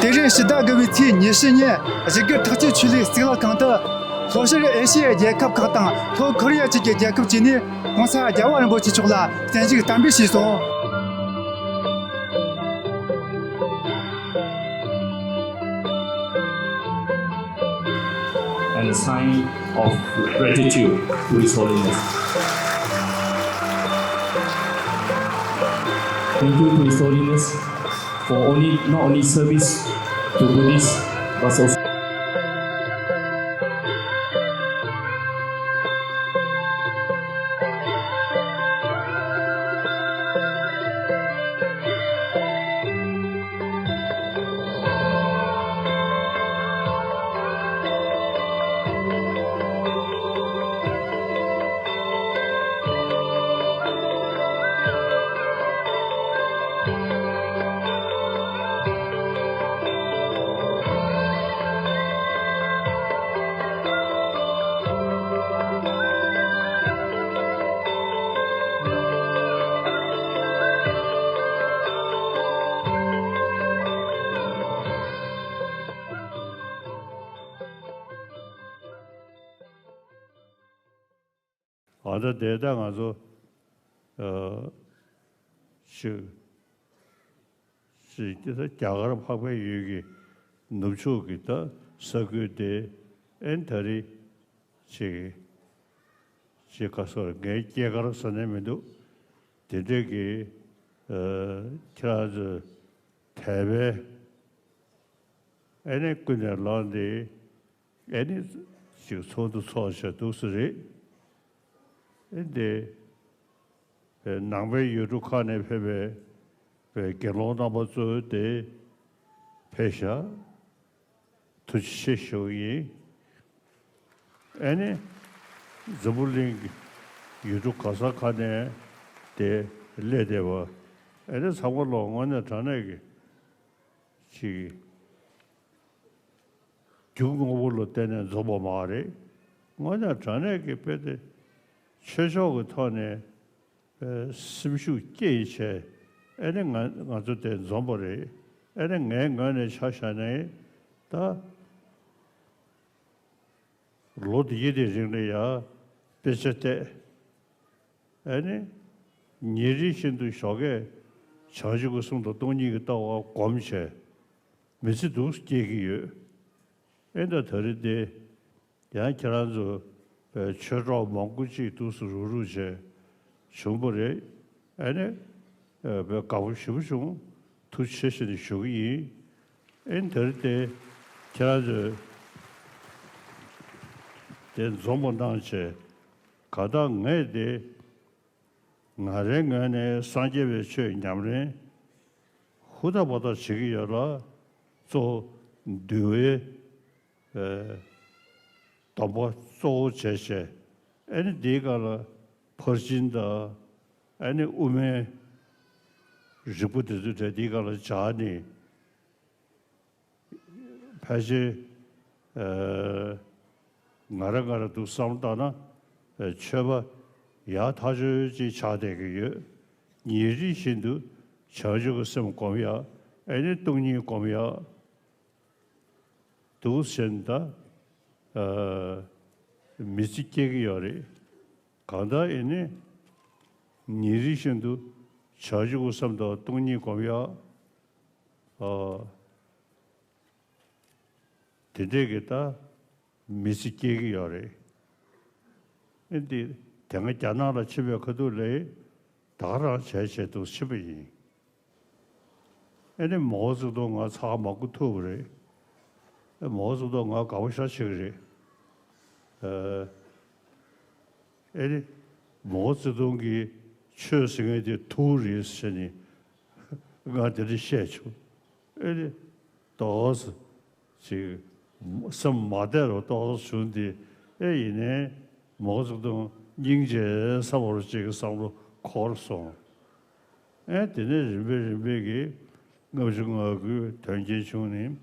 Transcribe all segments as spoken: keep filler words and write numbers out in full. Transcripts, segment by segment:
དེ་རིང་ཕྱི་ཟླ་དགུ་པའི་ཚེས་ཉི་ཤུ་ཉིན་བཞུགས་སྒར་ཐེག་ཆེན་ཆོས་ལུགས་གཙུག་ལག་ཁང་དུ། ལྷོ་ཤར་ཨེ་ཤི་ཡའི་རྒྱལ་ཁབ་ཁག་དང་ལྷོ་ཁོ་རི་ཡ་བཅས་ཀྱི་རྒྱལ་ཁབ་བཅས་ནས་༸གོང་ས་༸རྒྱལ་བ་རིན་པོ་ཆེ་མཆོག་ལ་བརྟན་བཞུགས་དམ་འབུལ་ཞུས་སོང་། And a sign of gratitude to His Holiness. Thank you to His Holiness for only, not only service to Buddhists, but also ཨ་ད་དེ་ད་ང་ཚོ་ཨ་ཅིག་ཅིག་རྒྱ་གར་འཕགས་པའི་ཡུལ་གྱི་ནུབ་ཕྱོགས་ཀྱི་ད་ས་ཁུལ་དེ་ཨེ་ད་རེས་ཅིག་ཅིག་ག་སོ་ངའི་སྐྱེས་སྐར་ཟེར་ནས་མི་འདུག་དེ་འདྲས་ཀྱི་ཨ་ཁྱེད་རང་ཚོ་དད་པའི་ཨེ་ནས་ཀུན་ནས་ལངས་ཏེ། ཨེ་ནི་ཅིག་ཚོགས་འདུ་ཚོགས་བྱས་འདུག་སེ་རེད། ཨེ་འདི་ནང་པའི་ཡུལ་གྲུ་ཁག་ནས་ཕེབས་པའི་པའི་དགེ་སློང་རྣམ་པ་ཚོ་དེ་ཕེབས་ཤག་ཐུགས་རྗེ་ཆེ་ཞུ་གི་ཡིན། ཨེ་ནི་འཛམ་བུ་གླིང་གི་ཡུལ་གྲུ་ག་ས་ག་ནས་དེ་སླེབས་བསྡད་པ་ཨེ་ནི་ཚང་མ་ལོ་དངོས་གནས་དྲང་གནས་ཀྱི་ཅིག་རྒྱུ་དངོས་པོ་ལ་བརྟེན་ནས་འཛོམས་པ་མ་རེད། དངོས་གནས་དྲང་གནས་ཀྱི་དཔེ་དེ་ཆོས་ཕྱོགས་ཀྱི་ཐོག་ནས་ཨེ་སེམས་ཤུགས་སྐྱེད་བྱས་ཨེ་ནི་ང་ང་ཚོ་དེ་འཛོམས་པ་རེད། ཨེ་ནི་ངའི་ངོས་ནས་ཆ་བཞག་ནས་ད་ལོ་འདི་ཡི་དེ་རིང་ལ་ཡ་དཔེ་ཆ་བལྟས། ཨེ་ནི། ཉིན་རེ་བཞིན་དུ་ཞོགས་ཀས་བྱང་ཆུབ་ཀྱི་སེམས་དང་སྟོང་ཉིད་ཀྱི་ལྟ་བ་སྒོམ་བྱས། མི་ཚེ་འདུག་སྐྱེལ་གྱི་ཡོད། ཨེ་ད་ད་རེས་དེ། ཡང་ཁྱེད་རང་ཚོ། ཆོས་གྲོགས་མང་པོ་ཅིག་འདུག་སེ་རུག་རུག་བྱས། བྱུང་བ་རེད། ཨེ་ནི། དགའ་པོ་ཞེ་པོ་བྱུང་། ཐུགས་རྗེ་ཆེ་ཞེས་ནས་ཞུ་གི་ཡིན། ཨེ་ནི་ད་རེས་དེ། ཁྱེད་རང་ཚོས། དེ་འཛོམས་པ་གནང་བྱས། གང་ལྟར་ངས་དེ་ང་རའི་ངོས་ནས་སངས་རྒྱས་པའི་ཆོས་ཉམས་ལེན་ཧུར་ཐག་འབད་ཐག་བྱེད་ཀྱི་ཡོད་ལ། གཙོ་བོ་འདུལ་བའི་ཨེ་སྡོམ་པ་གཙོ་བོ་བྱས་བྱས། ཨེ་ནི་འདིའི་སྒང་ལ་ཕར་ཕྱིན་དང་ཨེ་ནི་དབུ་མའི་རིགས་པ་དེ་ཚོ་གྲས་འདིའི་སྒང་ལ་སྦྱར་ནས། ཕལ་ཆེར་ཨ་ང་རང་ང་རང་འདུག་བསམ་བློ་བཏང་ན་ཨ་ཆོས་པ་ཡག་ཐག་ཆོད་ཅིག་ཆགས་བསྡད་ཀྱི་ཡོད། ཉིན་རེ་བཞིན་དུ་བྱང་ཆུབ་ཀྱི་སེམས་སྒོམ་ཡག་ཨེ་ནི་སྟོང་ཉིད་སྒོམ་ཡག་འདུག་ཟེར་ན་ད་ཨ་མི་ཚེ་སྐྱེལ་གྱི་ཡོད་རེད། གང་ལྟར་ཨེ་ནི་ཉིན་རེ་བཞིན་དུ་བྱང་ཆུབ་ཀྱི་སེམས་དང་སྟོང་ཉིད་སྒོམ་ཡག་ཨ། དེ་འདྲས་ཀྱི་ད་མི་ཚེ་སྐྱེལ་གྱི་ཡོད་རེད། ཨེ་འདི་དེ་སྔ་རྒྱ་ནག་ལ་ཕྱིན་པའི་ཁ་ཐུག་ལ་ད་ག་རང་བྱས་བྱས་འདུག་ཕྱིན་པ་ཡིན། ཨེ་ནི་མའོ་ཙེ་ཏུང་ང་ཚང་མ་མ་གུ་ཐུག་པ་རེད། ཨེ་མའོ་ཙེ་ཏུང་ང་དགའ་པོ་ཞེ་དྲག་བྱེད་ཀྱི་རེད། ཨེ། ཨེ་རེད། མའོ་ཙེ་ཏུང་གིས་ཆོས་ཟེར་མཁན་དེ་ཐུག་རེད་ཟེར་ནས་ང་དེ་འདྲ་བཤད་བྱུང་། ཨེ་རེད། ཏོག་ཙམ་ཅིག་སེམས་མ་བདེ་རུ་ཏོག་ཙམ་བྱུང་སྟེ། ཨེ་ཡིན་ནའི་མའོ་ཙེ་ཏུང་སྙིང་རྗེ་ས་བོར་ཅིག་བསམ་བློ་འཁོར་སོང་། ཨེ་དེ་ནས་རིམ་པས་རིམ་པས་ཀྱིས་ལྔ་བཅུ་ང་དགུའི་དོན་རྐྱེན་བྱུང་ནས་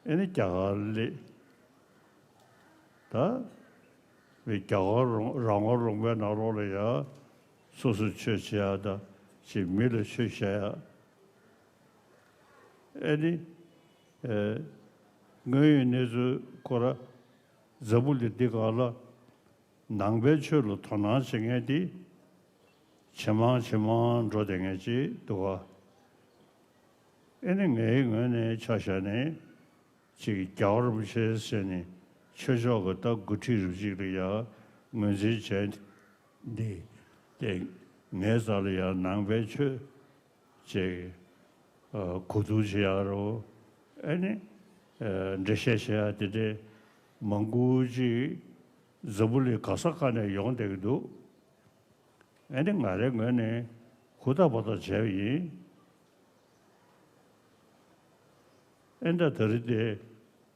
ཨེ་ནི་རྒྱ་གར་སླེབས། ད་མི་རྒྱ་གར་རོང་རང་དབང་ལུང་པའི་ནང་ལོགས་ལ་ཡ་སོ་སོས་ཆོས་བྱེད་ཡ་ད་ཅིག་མི་ལ་ཆོས་བཤད་ཡ། ཨེ་ནི་ ཨེ། དངོས་ཡོད་གནས་ཚུལ་ཁོ་ར་འཛམ་བུ་གླིང་འདི་སྒང་ལ་ནང་པའི་ཆོས་ལ་དོ་སྣང་བྱེད་མཁན་དེ་ཇེ་མང་ཇེ་མང་འགྲོ་བསྡད་མཁན་ཅིག་འདུག་ག། ཨེ་ནི་ངའི་ངོས་ནས་ཆ་བཞག་ནས་ཅིག་རྒྱལ་བ་རིན་པོ་ཆེ་ཟེར་ནས་ཆོས་ཕྱོགས་ཀྱི་ད་འགོ་ཁྲིད་རུ་གཅིག་ལ་ཡང་ངོས་འཛིན་བྱས་འདི་དེ་ངའི་རྩ་ལ་ཡང་ནང་པའི་ཆོས་ཅིག་ཨ་གོ་བསྡུར་བྱེད་ཡག་རོ། ཨེ་ནི་ཨ་འགྲེལ་བཤད་བྱེད་ཡག་དེ་འདྲའི་མང་པོ་ཅིག་འཛམ་བུ་གླིང་ག་ས་ག་ནས་ཡོང་བསྡད་ཀྱི་འདུག། ཨེ་ནི་ང་རའི་ངོས་ནས་ཧུར་ཐག་འབད་ཐག་བྱས་པ་ཡིན། ཨེ་ད་ད་རེས་དེ་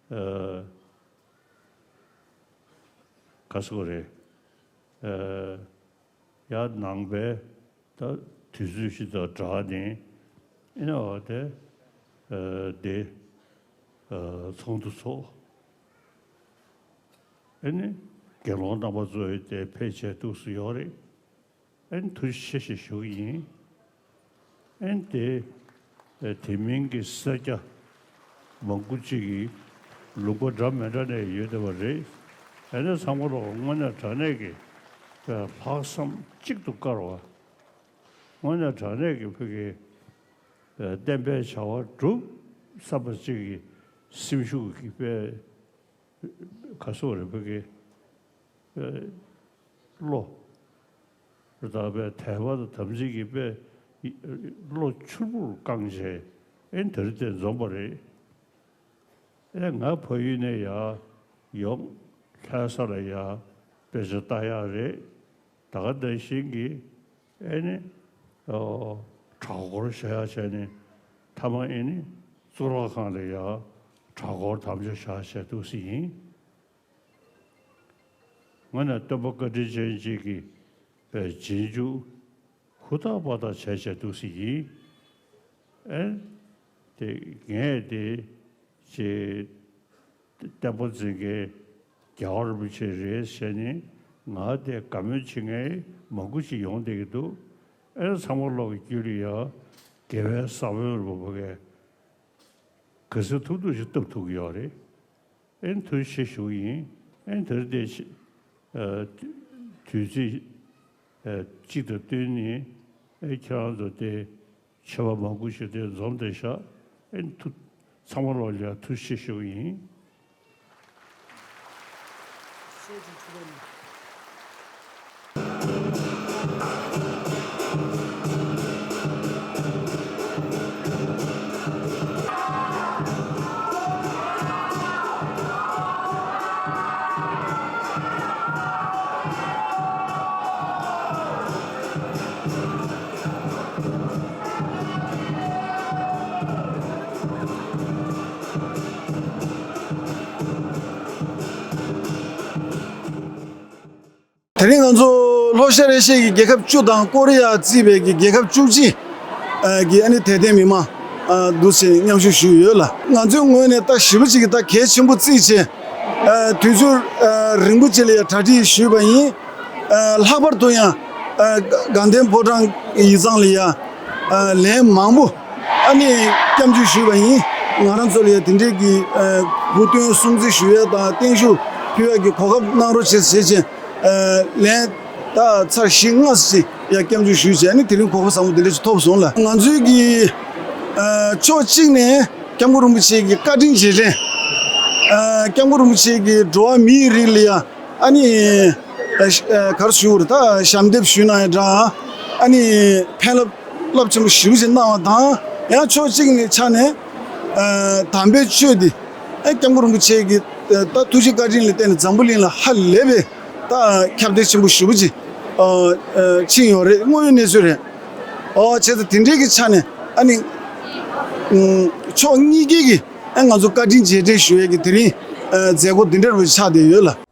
ཨ་ག་ཟེར་དགོས་རེད། ཨ་ཡར་ནང་པའི་ད་དུས་ཚོད་ཞིག་དང་སྦྲགས་ནས་ཨེ་ནི་འོ་དེ་ཨ་དེ་ཨ་ཚོགས་འདུ་ཚོགས། ཨེ་ནི་དགེ་སློང་རྣམ་པ་ཚོ་ཡི་དེ་ཕེབས་བྱས་འདུག་སེ་ཡོད་རེད། ཨེ་ནི་ཐུགས་རྗེ་ཆེ་ཞེས་ཞུ་གི་ཡིན། ཨེ་ནི་དེ་ཨེ་དེ་མིན་གྱི་སེར་སྐྱ་མང་པོ་ཅིག་གིས་ལུང་པ་འདྲ་མི་འདྲ་ནས་ཡོད་བསྡད་པ་རེད། ཨེ་ནི་ཚང་མ་ལོག་དངོས་གནས་དྲང་གནས་ཀྱི་ཨེ་ལྷག་བསམ་གཅིག་ཏུ་དཀར་བ། དངོས་གནས་དྲང་གནས་ཀྱི་བོད་ཀྱི་ཨེ་བསྟན་པའི་བྱ་བ་སྒྲུབ་བསམ་པ་ཅིག་གི་སེམས་ཤུགས་ཀྱི་དཔེ་ག་སོགས་རེད་བོད་ཀྱི་ཨེ་བློ་རེད་ད་དཔེ་དད་པ་དང་དམ་ཚིག་གི་དཔེ་བློ་ཕྱུར་བུར་བསྐངས་བྱས་ཨེ་ནི་དེ་རིང་དེ་འཛོམས་པ་རེད། ཨེ་ང་ཕ་ཡུལ་ནས་ཡར་ཡོང་ལྷ་ས་ལ་ཡར་དཔེ་ཆ་ལྟ་ཡག་རེད། ད་ག་ནང་བཞིན་གྱི་ཨེ་ནི་ཨོ་གྲྭ་སྐོར་བྱེད་ཡག་བྱས་ནས་མཐའ་མ་ཨེ་ནི་གཙུག་ལག་ཁང་ལ་ཡར་གྲྭ་སྐོར་དམ་བཅའ་བཞག་བྱས་འདུག་སེ་ཡིན། ང་ནི་སྟོན་པ་བཀའ་དྲིན་ཅན་གཅིག་གི་རྗེས་འཇུག་ཧུར་ཐག་པ་ཐག་བྱས་བྱས་འདུག་སེ་ཡིན། ཨེ་དེ་ངས་དེ་ཅེས་བསྟན་པ་འཛིན་མཁན་རྒྱལ་བ་རིན་པོ་ཆེ་རེད་ཟེར་ནས་ང་དེ་དགའ་མོས་བྱེད་མཁན་མང་པོ་ཞིག་ཡོང་བསྡད་ཀྱི་འདུག། ཨེ་ཚང་མ་ལོག་གི་རྒྱུད་ལ་ཡང་དགེ་བའི་ས་བོན་རུ་བབས་མཁན་ག་ཚོད་ཐུབ་ཐུབ་ཞིག་བཏབ་ཐུབ་ཀྱི་ཡོད་རེད། ཨེ་ཐུགས་རྗེ་ཆེ་ཞུ་གི་ཡིན། ཨེ་དེར་བལྟས་ཤིག་ཨ་དུས་ཚོད་ཨ་གཅིག་དང་བསྟུན་ནས་ཨེ་ཁྱེད་རང་ཚོ་དེ་ཆེ་བ་མང་པོ་ཞིག་དེ་འཛོམས་བསྡད་ཤག། ཨེ་ཐུགས་ཚང་མ་ལོག་ལ་ཐུགས་རྗེ་ཆེ་ཞུ་གི་ཡིན། དེ་རིང་ང་ཚོ་ལྷོ་ཤར་ཨེ་ཤི་ཡའི་རྒྱལ་ཁབ་བཅུ་དང་ཀོ་རི་ཡ་བརྩིས་པའི་རྒྱལ་ཁབ་བཅུ་གཅིག་གི་ཨ་ནི་དད་ལྡན་མི་མང་འདུ་བྱེད་མཉམ་ཞུགས་ཞུས་ཡོད་ལ། ང་ཚོའི་ངོས་ནས་ད་ཞེ་པོ་ཅིག་གི་ད་གལ་ཆེན་པོ་བརྩིས་བྱས་དུས་ཚོད་རིང་པོ་ཅིག་ལ་ཡ་གྲ་སྒྲིག་ཞུས་པ་ཡིན། ལྷག་པར་དུ་ཡང་དགའ་ལྡན་ཕོ་བྲང་ཡིག་ཚང་ལ་ཡ་ལན་མང་པོ་ཨ་ནི་སྐྱབས་འཇུག་ཞུས་པ་ཡིན། ང་རང་ཚོ་ལ་ཡ་དེ་འདྲའི་གི་གོ་སྟོན་སྲུང་བརྩི་ཞུ་ཡ་དང་བརྟན་བཞུགས་ཕུལ་ཡ་གི་གོ་སྐབས་གནང་རོགས་བྱེད་ཟེར་བྱས། ལན་ད་ཚར་བཞི་ལྔ་ཙམ་ཡང་སྐྱབས་འཇུག་ཞུས་བྱས་ནས་དེ་རིང་གོ་སྐབས་བཟང་པོ་འདི་འདྲ་ཞིག་ཐོབ་སོང་ལ། ང་ཚོའི་གི་ཕྱོགས་གཅིག་ནས་སྐྱབས་མགོན་རིན་པོ་ཆེ་གི་བཀའ་དྲིན་རྗེས་དྲན། སྐྱབས་མགོན་རིན་པོ་ཆེ་གི་འགྲོ་བ་མིའི་རིགས་ལ་ཡང་ཨ་ནི་ག་རེ་ཞུ་དགོས་རེད། ད་ཞབས་འདེགས་ཞུས་གནང་ཡ་འདྲ་ཨ་ནི་ཕན་རླབས་རླབས་ཆེན་པོ་ཞེ་པོ་ཅིག་གནང་བ་དང་། ཡང་ཕྱོགས་གཅིག་ནས་ཆ་ནས་དམ་པའི་ཆོས་འདི་ཨེ་སྐྱབས་མགོན་རིན་པོ་ཆེ་གི་ད་ཐུགས་རྗེ་བཀའ་དྲིན་ལ་བརྟེན་ནས་འཛམ་བུ་གླིང་ལ་ཧ་ལས་པའི་ད་ཁྱབ་གདལ་ཆེན་པོ་ཞེ་པོ་ཅིག་ཨ་ཨ་ཕྱིན་ཡོད་རེད། དངོས་ཡོད་གནས་ཚུལ་རེད། ཨོ་བྱས་ཙང་དེ་འདྲའི་གི་ཆ་ནས་ཨ་ནི་ཕྱོགས་གཉིས་ཀའི་གི་ཨ་ང་ཚོ་བཀའ་དྲིན་རྗེས་དྲན་ཞུ་ཡས་ཀྱི་དེ་རིང་མཛད་སྒོ་འདི་འདྲ་རུ་ཆགས་བསྡད་ཡོད་ལ།